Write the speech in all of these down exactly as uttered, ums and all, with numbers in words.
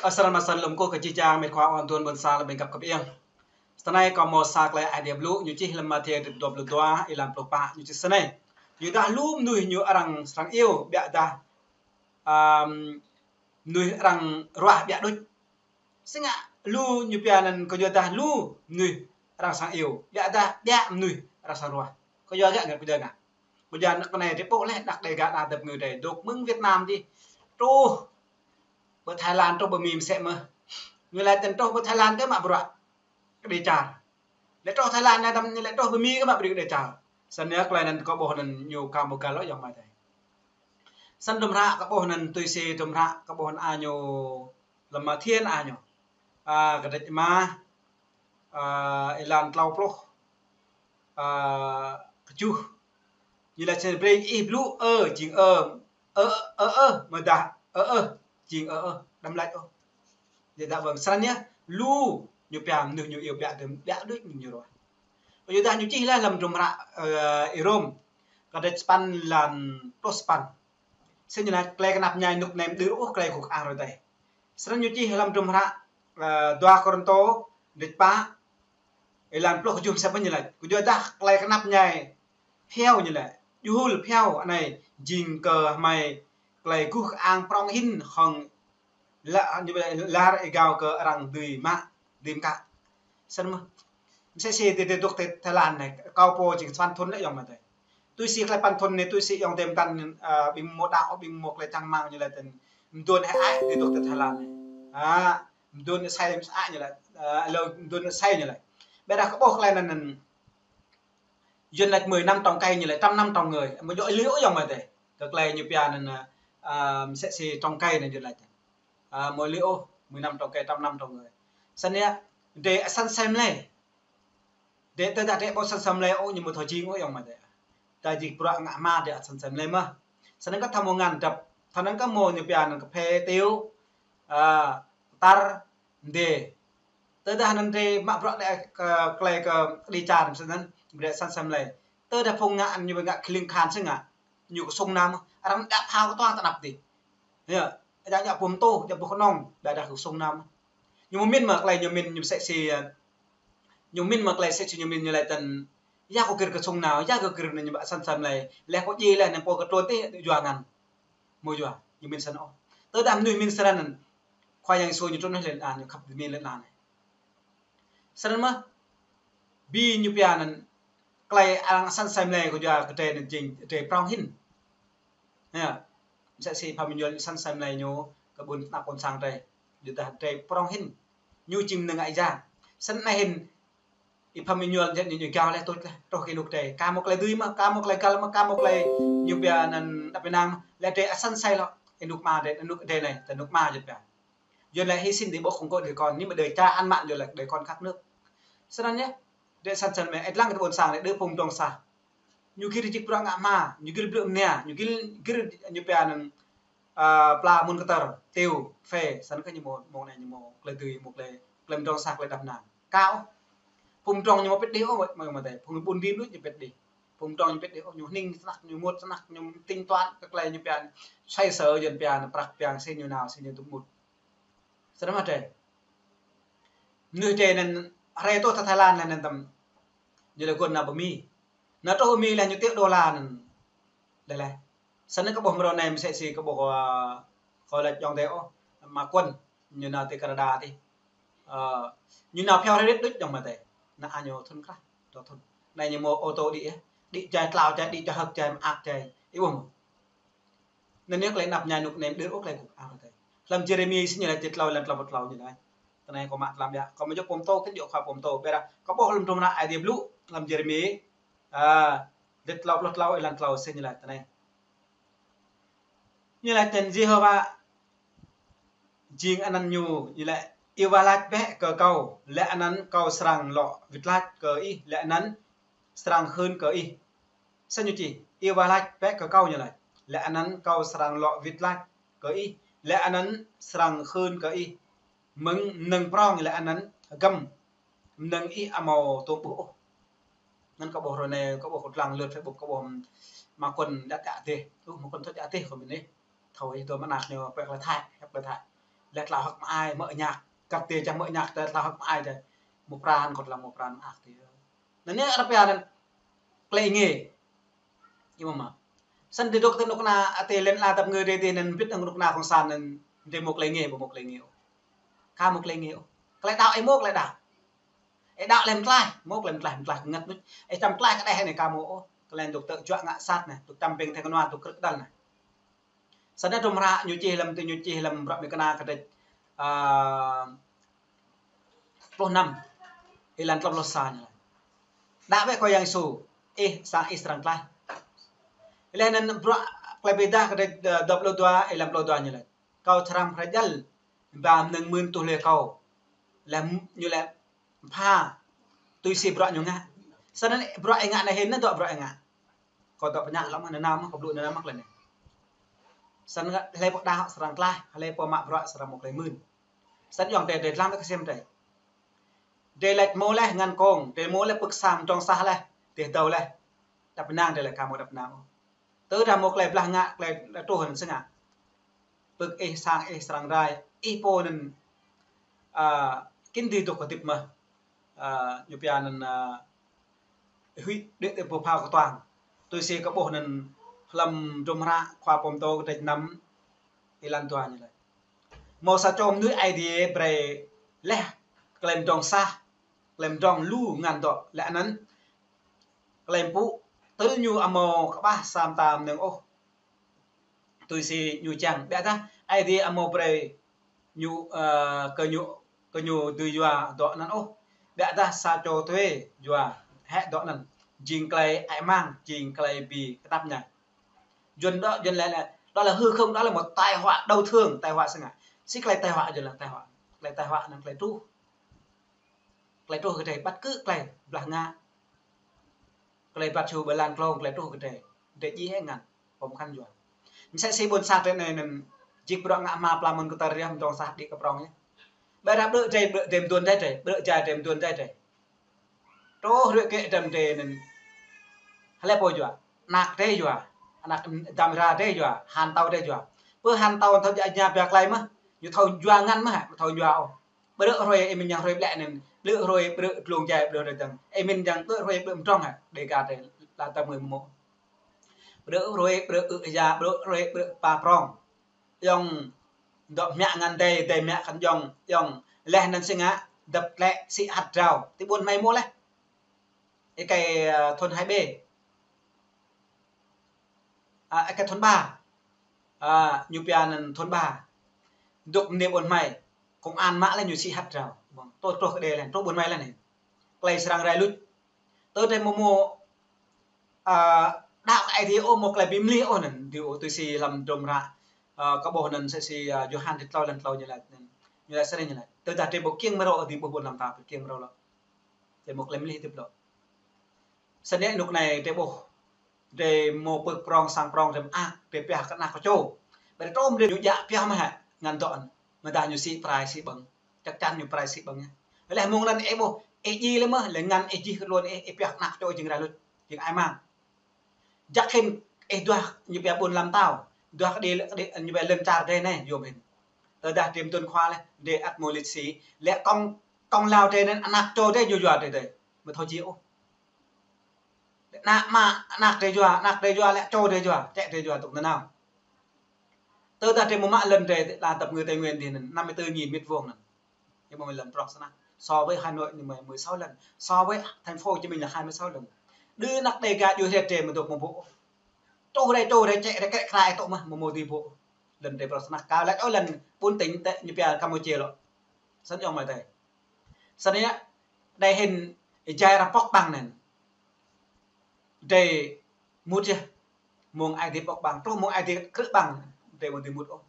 Ơ, srăng mă săn lŏm kơ kơ čih čang mĕt khua ôn tuôn ƀôn sang lăm ƀing găp kơ ƀing. Sơnai kâo mơ̆ sa klei Aê Diê blŭ ñu čih lăm Mathiơ dua pluh dua, êlan pluh pă ñu čih sơnai. Yua dah lu mơnuih ñu arăng srăng iâu, biă dah, ăm, mơnuih arăng ruah biă đôč. Sĭt ngă lu ñu pia anŭn kơ yua dah lu mơnuih arăng srăng iâu, biă dah biă mơnuih arăng srăng ruah. Kơ yua gak ngă kơ yua gak. Kơ yua anŭn kơ anai dih ƀuh leh đah Đêga ană dăp ngư dih dŏ mơ̆ng Việt Nam dih. Truh ƀơi Thái Lan, truh ƀơi Mi mơsĕ mơ̆n. Ñu laĭ tơ̆n truh ƀơi Thái Lan kơ mă bruă kơđi čar. Lĕ truh Thái Lan anai tăm lĕ truh ƀơi Mi kơ mă bruă kơđi čar. Sơnai klei anŭn kâo ƀuh anŭn ñu kâo ƀu găl ôh ayŏng amai adơi. Săn drôm hră kâo ƀuh anŭn tui si drôm hră kâo ƀuh anŭn a ñu lăm Mathiơ a ñu. A, kơdrêč rơma, a, êlan klâo pluh, a, kơjuh. Ñu laĭ sĭt brơi ih blŭ ơ, jing ơ, ơ, ơ, ơ, mơ̆ dah, ơ, ơ, jing ơ, ơ, đăm laĭ ôh. Yua dah ƀơ̆ng srăng yơh, lu ñu pia mơnuih ñu iâu biă đôč, biă đôč ñu ruah. Yua dah ñu čih leh lăm drôm hră, ơ, Y-Rôm, kơdrêč sapăn êlan pluh sapăn. Sĭt ñu laĭ klei kơnăp ñai nuk nem đưr ôh klei gŭk ang rơdai. Srăng ñu čih lăm drôm hră, ơ, dua Kôrintô, kơdrêč pă, êlan pluh kơjuh mơsĕ mơ̆n ñu laĭ. Kơ yua dah klei kơnăp ñai phiâo ñu laĭ. Djơ̆ hul phiâo anai jing kơ hmei klei gŭk ang prŏng hĭn hŏng la-, ñu laĭ lar êgao kơ arăng dưi mă, dưi mơkă. Săn mơ̆. Mơsĕ si dih dŏ tơ Thái Lan anai, kâo pô jing sapăn thŭn lĕ ayŏng amai adơi. Tui si klei sapăn thŭn anai, tui si ayŏng adơi mơtăn, a, ƀing mơ̆ đaŏ, ƀing mơ̆ klei čang rơmang ñu laĭ tơ̆n. Mơdŭn hĕ ai dih dŏ tơ Thái Lan anai. A, mơdŭn hĕ sai ai ñu laĭ. A, lơ mơdŭn hĕ sai ñu laĭ. Ƀiă dah kâo ƀuh klei anŭn anŭn. Yuan laĭ mười năm trồng cây ñu laĭ, trăm năm trồng người. Mơ̆ djơ̆ ih lĕ ôh ayŏng amai adơi. Kơ klei ñu pia anŭn, a, mơsĕ si trồng cây anŭn Yuan laĭ. A, mơ̆ lĕ ôh, mười năm trồng cây, trăm năm trồng người. Săn yơh, dih săn sem lĕ. Dih tơdah dih ƀu săn sem lĕ ôh, ñu ƀu thâo jing ôh ayŏng amai adơi. Dah jing bruă ngă hmua dih săn sem lĕ mơ̆n. Săn anŭn kơ tơmơ̆ ngăn dăp, tơmơ̆ ngăn kơ mơ̆ ñu pia anŭn kơphê, tiêu, a, tar, dih. Tơdah anŭn dih mă bruă dih kơ klei kơđi čar mơsĕ anŭn, brơi săn sem lĕ. Tơdah phung ngă anŭn ñu ƀu ngă kling khan sĭt ngă. Ñu kơsung nam, arăng djă phao kơtuang tơnap dih. Yơh, djă djă pum tuh, djă pum kơnong, dah dah kơsung nam. Ñu mơ̆ min mơ̆ klei ñu min ñu mơsĕ si, a, ñu min mơ̆ klei mơsĕ si ñu min ñu laĭ tơ̆n, ya kơ gir kơsung nao, ya kơ gir anŭn ñu ƀă săn sem lĕ, leh kơ djai leh anŭn pô kơ trun tih yua ngăn. Mơ̆ yua, ñu min săn ôh. Tơdah mơnuih min srăng anŭn, Khua Yang Yêsu ñu trun lĕ anŭn, ñu khăp min lĕ anŭn. Srăng mơ̆, bi ñu pia anŭn, klei arăng săn sem lĕ kơ yua kơ drơi anŭn jing, drơi prŏng hĭn. Yơh. Mơsĕ si Pha Minh Yuel săn sem lĕ ñu kơ ƀôn ană ƀôn sang drơi. Yua dah drơi prŏng hĭn. Ñu jing mơnơ̆ng ngă yang. Săn anai hĭn Y Pha Minh Yuel jĕ ñu, ñu gao leh tuč leh. Truh kơ ênuk drơi. Ka mơ̆ klei dưi mơ̆, ka mơ̆ klei găl mơ̆, ka mơ̆ klei ñu pia anŭn đăp ênang mơ̆. Lĕ drơi asăn sai lŏ. Ênuk mă drơi, ênuk drơi anai, tơ ênuk mă jĕ pia. Yuan laĭ hy sinh để bố không có đứa con, nhưng mà đời cha ăn mạng Yuan laĭ đời con khát nước. Săn anai yơh, drơi săn sem lĕ, ih lăng kơ ƀôn sang lĕ, đơ phung dŏng sa. Ñu gir jik bruă ngă hmua, ñu gir blư̆ mnia, ñu gir, gir ñu pia anŭn, a, pla mŭn kơtơr, tiêu, phê, săn kơ ñu mơ̆, mơ̆ anai ñu mơ̆, klei dưi, mơ̆ klei, klei dŏng sa, klei đăp ênang. Ka ôh. Phung dŏng ñu mơ̆ pĭt đih ôh, mơ̆, mơ̆, mơ̆, phung ƀun rin đôč ñu pĭt đih. Phung dŏng ñu pĭt đih ôh, ñu hning snăk, ñu mŭt snăk, ñu tính toán, kơ klei ñu pia, xoay sở Yuan pia, prăk pia, si ñu nao, si ñu tŭ mŭt. Sơnăm hă drơi. Mơnuih drơi anŭn rai tuh tơ Thái Lan lĕ anŭn tăm. Ñu lĕ gŭn nao pơ Mi. Nao tuh pơ Mi lĕ ñu tiŏ đô la anŭn. Lĕ lĕ. Săn anai kơ ƀuh mrô anai mơsĕ si kơ ƀuh, ơ, kơ lĕ ayŏng adơi ôh. Mă Quân. Ñu nao tơ Canada tih. Ơ, ñu nao phiâo hrơi rit đôč ayŏng amai adơi. Anŭn a ñu thŭn krah. Dua thŭn. Anai ñu mơ̆ ô tô đĭ yơh. Đĭ jai tlao jai, đĭ jai hơ̆k jai, mơak jai. Ih ƀuh mơ̆. Anŭn yơh klei anăp ñai nuk nem đưr ôh klei gŭk ang rơdai. Lăm Yêrêmi si ñu laĭ jơlan tlâo, êlan tlâo pluh tlâo ñu laĭ. Tơ anai kâo mă tlam biă. Kâo mă djŏp pơm tô, kơ djŏp khua pơm tô. Ƀiă dah, kâo ƀuh lăm drôm hră Aê Diê blŭ, lăm Yêrêmi. A, jơlan tlâo pluh tlâo, êlan tlâo si ñu laĭ tơ anai. Ñu laĭ tơ̆n Yêhôwa jing anăn ñu, ñu laĭ: Iâu wah lač bĕ kơ kâo, leh anăn kâo srăng lŏ wĭt lač kơ ih, leh anăn srăng hưn kơ ih. Săn ñu čih, iâu wah lač bĕ kơ kâo ñu laĭ. Leh anăn kâo srăng lŏ wĭt lač kơ ih, leh anăn srăng hưn kơ ih. Mơ̆ng mơnơ̆ng prŏng leh anăn hơgăm mơnơ̆ng ih amâo tŭ ƀuh ôh. Anŭn kâo ƀuh ră anai, kâo ƀuh kâo lăng lướt Facebook, kâo ƀuh Mă Quân djă djă dih. Ơ, Mă Quân thâo djă dih kơ mĭn ih. Thâo ih dŏ mơnăk ñu pĕk lĕ Thái, pĕk lĕ Thái. Lĕ tơlơi hơ̆k mơai, mơ̆ ñăk. Kăt tê čang mơ̆ ñăk, tơlơi hơ̆k mơai tê. Mơ̆ pran, kơ tơlơi mơ̆ pran mơak tê. Anŭn anai arăng pia anŭn klei ngê. Ih mơ̆ mă. Săn tê dŏ tơ anŭn kơna, tê lĕ la tăp ngơ dê tê anŭn bĭt anŭn kơna kông san anŭn dê mơ̆ klei ngê, ƀu mơ̆ klei ngê ôh. Ka mơ̆ klei ngê ôh. Klei đaŏ ih mơ̆ klei đaŏ. Ih đaŏ lĕ mơ̆ tlaih, mơ̆ klei mơ̆ tlaih, mơ̆ tlaih ngăt mơ̆. Ih čăm tlaih kơ đeh anai ka mơ̆ ôh. Klei dŏ tơ juă ngă sat anai, dŏ čăm ping thê kơnua, dŏ krư̆ kơđăl anai. Săn anŭn hră ñu čih lăm tơ ñu čih lăm bruă Mi Kơna kơdrêč, a, pluh năm, êlan klâo pluh sa ñu laĭ: Đaŏ bĕ kơ Yang Yêsu, ih sang ih srăng tlaih. Laih anŭn bruă Klei Bi Êdah kơdrêč, ơ, dua pluh dua, êlan pluh dua ñu laĭ: Kâo srăng phrâo djăl ba mơnơ̆ng mưn tuh lĕ kâo. Laih ñu laĭ pha tui si bruă ñu ngă. Săn anŭn bruă ih ngă anai hĭn anŭn dŏ bruă ih ngă. Kâo dŏ pơñă lăm anŭn, nanao mơ̆, kâo blŭ nanao mơ̆ klei anai. Săn anŭn hlơi pô đaŏ srăng tlaih, hlơi pô mă bruă srăng mơ̆ klei mưn. Săn yŏng tê, tê lăm tê kơsem tê. Tê laĭ mơ̆ laih ngăn kông, tê mơ̆ laih pơ̆k sang trong sah laih, tê dâo laih. Đăp năng tê laĭ ka mơ̆ đăp năng. Tơdah mơ̆ klei blah ngă, klei truh anŭn sơngă. Pơ̆k ih sang ih srăng rai, ih pô anŭn, a, kin dưi dŏ kơdip mơ̆. A, ñu pia anŭn, a, huĭ đĕ tê pơphao kơtuang. Tui si kơ ƀuh anŭn hlăm hdruôm hră Khua Pơtô kơdrêč năm êlan dua ñu laĭ: Mơ̆ sa čô mơnuih Aê Diê brơi laih klei mơdrŏng sah, klei mơdrŏng lu ngăn dŏ, laih anŭn klei pŭ tơl ñu amâo kơƀah sa mta mơnơ̆ng ôh. Tui si ñu čang, biă dah Aê Diê amâo brơi ñu, ơ, kơ ñu, kơ ñu dưi yua dŏ anŭn ôh. Biă dah sa čô tuê yua hĕ dŏ anŭn. Jing klei hơăi mang, jing klei bi kơtăp ñai. Yuăn đó, Yuăn laĭ là, đó là hư không, đó là một tai họa đau thương, tai họa sơngă. Si klei tai họa Yuăn laĭ tai họa. Klei tai họa anŭn klei truh. Klei truh kơ drơi, bất cứ klei blah ngă. Klei băt su ƀơi lăn klông, klei truh kơ drơi. Drơi djai hĕ ngăn, pơm khăn yua. Msĕ si ƀôn sang drơi anai anŭn, jik bruă ngă hma pla mơ̆n kơ tơriah mơdrŏng sah đĭ kơ prŏng yơh. Ƀơi ră ƀrư̆ drơi, ƀrư̆ drơi mơduôn drơi drơi, ƀrư̆ jai drơi mơduôn drơi drơi. Truh rơ̆ kĕ drăm drơi anŭn. Hlơi pô yua, anăk drơi yua, anăk dăm ra drơi yua, hăn tâo drơi yua. Pơ hăn tâo thâo djă ña pia klei mơ̆, ñu thâo yua ngăn mơ̆ hă, thâo yua ôh. Ƀrư̆ hrơi ih mĭn yang hrơi ƀlĕ anŭn, ƀrư̆ hrơi ƀrư̆ dlông jai ƀrư̆ hrơi dơ̆ng. Ih mĭn yang ƀrư̆ hrơi ƀrư̆ mơdrŏng hă, Dega drơi, la tăp ngơ mơ̆. Ƀrư̆ hrơi ƀrư̆ ư ya, ƀrư̆ hrơi ƀrư̆ pa prŏng. Yŏng dŏ mă ngăn dei, dei mă khăn yŏng, yŏng laih anŭn sơngă, dăp tlĕ sĭ hăt drao. Ti ƀuôn hmei mơ̆ laih. Êkei, ơ, thôn hai B. A, êkei thôn ba. A, ñu pia anŭn thôn ba. Dŏ mơnê ƀuôn hmei. Công an mă laih ñu sĭ hăt drao. Ƀơ̆ng, truh, truh kơ đê laih, truh ƀuôn hmei laih anai. Klei srăng rai luč. Tơdah mơ̆ mơ̆, a, đaŏ kơ Aê Diê ôh, mơ̆ klei bi mlih ôh anŭn, djơ̆ tui si hlăm hdruôm hră, a, kơ ƀuh anŭn msĕ si, a, Yôhan kơdrêč klâo êlan klâo ñu laĭ anŭn. Ñu laĭ sơrĕ ñu laĭ. Tơdah drơi ƀu kiăng mơ̆ rŏ, djơ̆ ƀuh ƀuôn hlăm ta, ƀu kiăng mơ̆ rŏ lŏ. Drơi mơ̆ klei mlih hơdip lŏ. Sơnĕ anŭn anai drơi ƀuh. Drơi mơ̆ pơ̆k prŏng sang prŏng drơi mơak, drơi pioh kơ anăk kơ čô. Ƀơi drơi trôm drơi ñu djă pioh mơ̆ hă, ngăn dŏ anŭn. Mơ̆ dah ñu sĭ prai sĭ ƀơ̆ng. Chắc chắn ñu prai sĭ ƀơ̆ng yơh. Laih mơ̆ng anŭn ih ƀuh, ih djai laih mơ̆, laih ngăn ih djai kơ tluôn ih, ih pioh kơ anăk čô ih jing rai luč, jing hơăi mang. Jăk hĭn ih duah ñu pia ƀuôn hlăm tao. Duah kơ đĭ, kơ đĭ ñu pia lŏn čar drơi anai, yôm hĭn. Tơdah drơi mơduôn khua laih, drơi ăt mơ̆ luč sĭ. Laih kông, kông lao drơi anŭn anăk čô drơi ñu yua drơi drơi. Mơ̆ thâo djai ôh. Anăk mă, anăk drơi yua, anăk drơi yua, laih čô drơi yua, čĕ drơi yua tŭk nanao. Tơdah drơi mơ̆ mă lŏn drơi, la tăp ngơ Tây Nguyên dih anŭn, năm mươi tư nghìn mét vuông anŭn. Ñu mơ̆ lŏn prŏk sơnă. So với Hà Nội ñu mơ̆ mười sáu lần. So với thành phố Hồ Chí Minh là hai mươi sáu lần. Đơ anăk Dega djuai hrĕt drơi mơ̆ dŏ mơ̆ ƀuh. Truh drơi, truh drơi, čĕ drơi, kĕ krai tŭ mơ̆, mơ̆ mơ̆ dưi ƀuh. Lŏn drơi prŏk sơnă. Ka laĭ ôh lŏn bốn tỉnh tê ñu pia Campuchia lŏ. Săn yŏng mơ̆ tê. Săn anai, đơi hĭn ih jai arăng pŏk ƀăng anŭn. Drơi mŭt yơh. Mơ̆ng Aê Diê pŏk ƀăng, truh mơ̆ng Aê Diê krư̆ ƀăng, drơi mơ̆ dưi mŭt ôh.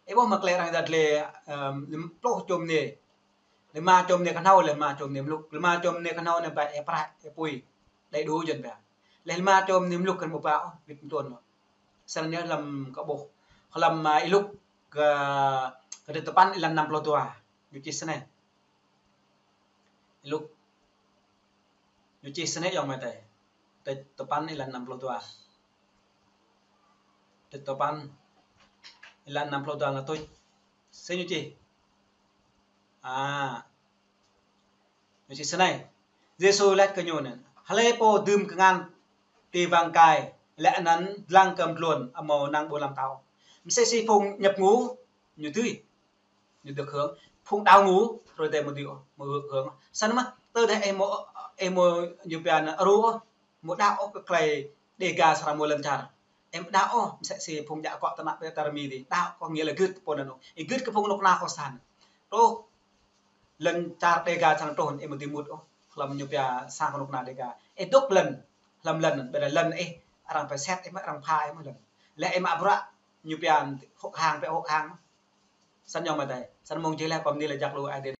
Ih ƀuh mơ̆ klei arăng dăt lĕ, ơ, pluh čô mơnê. Lima čô mơnê kơhnâo, lima čô mơnê mlŭk. Lima čô mơnê kơhnâo anai ƀai ih prăk, ih pui. Đơi đu jơ̆n ƀai. Laih lima čô mơnê mlŭk kơ mơ̆ ƀă ôh, wĭt mơtuôn lŏ. Săn anai hlăm kơ ƀuh. Hlăm, a, Y-Luk kơ, kơdrêč tơpăn êlan năm pluh dua. Ñu čih sơnai. Y-Luk. Ñu čih sơnai yŏng mơ̆ tê. Kơdrêč tơpăn êlan năm pluh dua. Kơdrêč tơpăn êlan năm pluh dua ñu tuč. Sĭ ñu čih. A. Ñu čih snei. Yêsu laĭ kơ ñu anai: Hlơi pô dưm kơngan ti wang kai, laih anŭn lăng kơ mơdlôn, ƀu hmâo năng ƀơi lăm tao. Mơsĕ si phung ñăp ngũ, ñu dưi, ñu dưi hơ̆k hơng. Phung đaŏ ngũ, hrơi tơdơi ƀu dưi ôh, ƀu hơ̆k hơng. Snăn mơ̆, tơdah ih hmâo, ih hmâo ñu pia anŭn rŭ ôh, ƀu đaŏ ôh kơ tơlơi Đêga srăng hmâo lŏn čar. Ih ƀu đaŏ ôh, mơsĕ si phung djă akŏ tơnap ƀĕ tar mi dih. Đaŏ có nghĩa là gưt pô anŭn ôh. Ih gưt kơ phung kơnuk kơna cộng sản. Truh lŏn čar Đêga srăng truh, ih ƀu dưi mŭt ôh. Hlăm ñu pia sang kơnuk kơna Đêga. Ih dŏ lŏn, hlăm lŏn, ƀơi lŏn ih, arăng pơset ih mơ̆, arăng pha ih mơ̆ lŏn. Laih ih mă bruă, ñu pia hŏk hang, pĕ hŏk hang. Snăn ñu mơ̆ tơi. Snăn mơ̆ng čih laih pơm ni laĭ jak lu ai tơi.